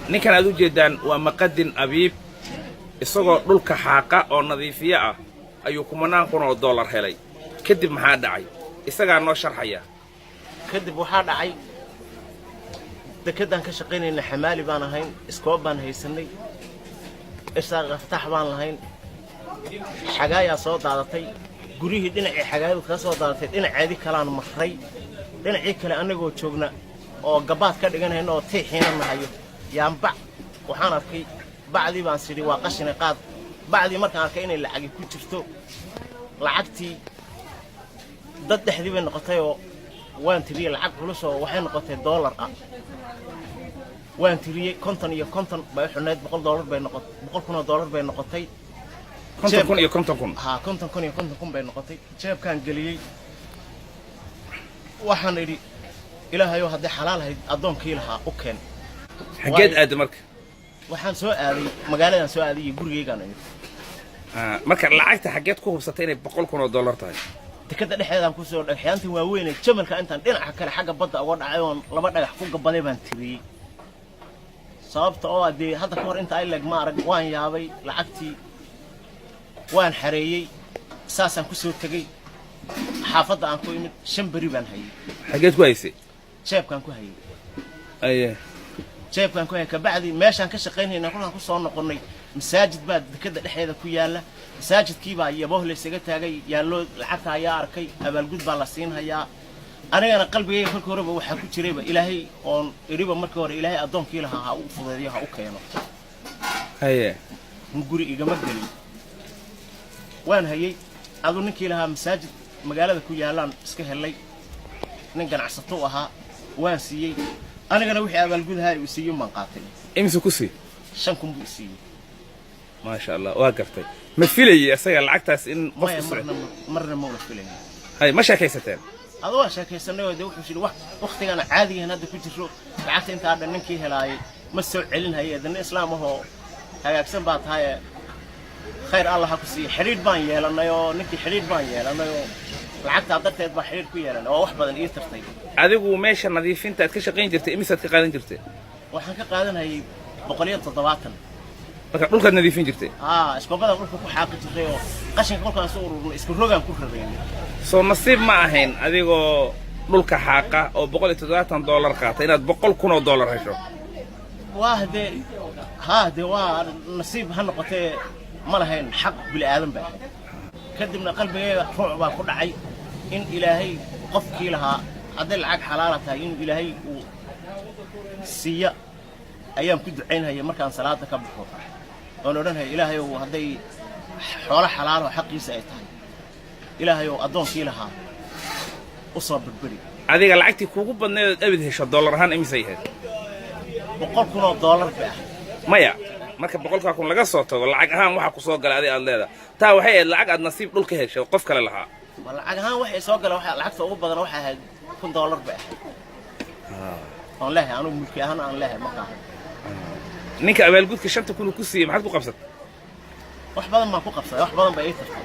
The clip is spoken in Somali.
Ninkan aad u jeeddaan waa Maqadin Abiib. Isagoo dhulka xaaqa oo nadiifiye ah ayuu kumanaan kun oo dollar helay. Kadib maxaa dhacay? Isagaa noo sharxaya. Kadib waxaa dhacay, dekedaan ka shaqaynayna, xamaali baan ahayn, iskoob baan haysannay, irsaaq aftaax baan lahayn. Xagaayaa soo daadatay guryihii. Dhinacii xagaayadu kaga soo daadatay dhinaceedii kalaan marray. Dhinacii kale annagoo joogna oo gabaad ka dhiganayna oo tiixiina nahayo, yaan bac waxaan arkay. Bacdii baan sidhi, "Waa qashina, qaad." Bacdii markaan arkay inay lacagi ku jirto, lacagtii dad dhexdii bay noqotayoo waan tiriyey. Lacag culus oo waxay noqotay doolar ah. Waan tiriyey, 50 iyo 50 bay u xidhnayd. $100 bay noqotay, $100,000 bay noqotay. 50,000 iyo 50,000. Haa, 50,000 iyo 50,000 bay noqotay. Jeebkaan geliyey. Waxaan idhi, "Ilaahayow, haddii xalaal ahayd, addoonkii lahaa u keen." Xaggeed aadda marka? Waxaan soo aaday magaaladan, soo aaday iyo gurigaygaan imid. Marka lacagta xaggeed ku hubsatay inay $100,000 tahay? Dekadda dhexdeedaan kusoo dhagxyaantan waaweynee jamalka intaan dhinaca kale xagga badda uga dhacay oon laba dhagax ku gabaday baan tiriyey, sababta oo ah dee hadda ka hor inta ay leeg ma arag. Waan yaabay. Lacagtii waan xareeyey, saasaan ku soo tegey. Xaafadda aan ku imid, 5 beri baan hayay. Xaggeed ku haysay? Jeebkaan ku hayay. Aye. Jeebkaan ku hayay. Kabacdi meeshaan ka shaqaynayna kolkaan ku soo noqonnay, masaajid baa dekadda dhexdeeda ku yaalla. Masaajidkii baa yabooh laysaga taagay yaalloo. Lacagta ayaa arkay, abaalgud baa la siin hayaa. Anigana qalbigayga kolkii horeba waxaa ku jirayba Ilaahay oon idhiba markii hore, "Ilaahay addoonkii lahaa ha u fudeediyo, ha u keeno." Haye. Guri igama gelin, waan hayay. Aduu ninkii lahaa masaajid magaalada ku yaallaan iska helay. Nin ganacsato u ahaa, waan siiyey. Anigana wixii abaalgudahaa uu siiyey baan qaatay. Imise ku sii? 5,000 buu isiiyey. Maasha Allah, waa gartay. Ma filayay isaga lacagtaas in qof Maya. ku socdo? Marna ma una filayn. Hay, ma sheekaysateen? Adu waa sheekaysanay oo dee wuxuu yidhi, wax wakhtigana caadigahan hadda ku jiro, lacagta intaa dhan ninkii helaayay ma soo celin haye. Dana islaam ahoo hagaagsan baa tahay, khayr Allah ha ku siiya. Xidhiidh baan yeelannay oo ninkii xidhiidh baan yeelannay oo lacagtaa darteed baan xidhiidh ku yeelannay oo wax badan ii tartay. Adigu meesha nadiifinta aad ka shaqayn jirtay, imisaad ka qaadan jirtay? Waxaan ka qaadanayay 170. Marka dhulkaad nadiifin jirtay? Haa, iskoobadan dhulka ku xaaqi jirtay oo qashinka kolkaan soo ururnay isku rogaan ku raraynay. Soo nasiib ma ahayn adigoo dhulka xaaqa oo $170 qaata inaad $100,000 hesho? Waa dee, haa, dee waa nasiib ha noqotee, ma lahayn xaq bili aadan baa ahayd. Kadibna qalbigayga ruuc baa ku dhacay in Ilaahay qofkii lahaa, hadday lacag xalaala tahay, inuu Ilaahay uu siiya ayaan ku ducaynhaya markaan salaada ka baxo, oon odhanhaya, "Ilaahayow, hadday xoolo xalaaloo xaqiisa ay tahay, Ilaahayow, addoonkii lahaa u soo birbiri." Adiga lacagtii kuugu badnayd ood abid hesho dollar ahaan imisay ahayd? $100,000 bay ahayd. Maya, marka 100,000 laga soo tago, lacag ahaan waxaa ku soo galay adiga aad leedahay, taa waxay ahayd lacag aad nasiib dhul ka heshay oo qof kale lahaa. Waa lacag ahaan waxay soo gala, waxa lacagta ugu badan waxay ahayd $1,000 bay ahayd oon leehay anugu mulki ahaan aan leehay markaa. Ninka abaalgudka 5,000 uu ku siiyey, maxaad ku qabsatay? Wax badan baan ku qabsaday, wax badan bay ii tartay.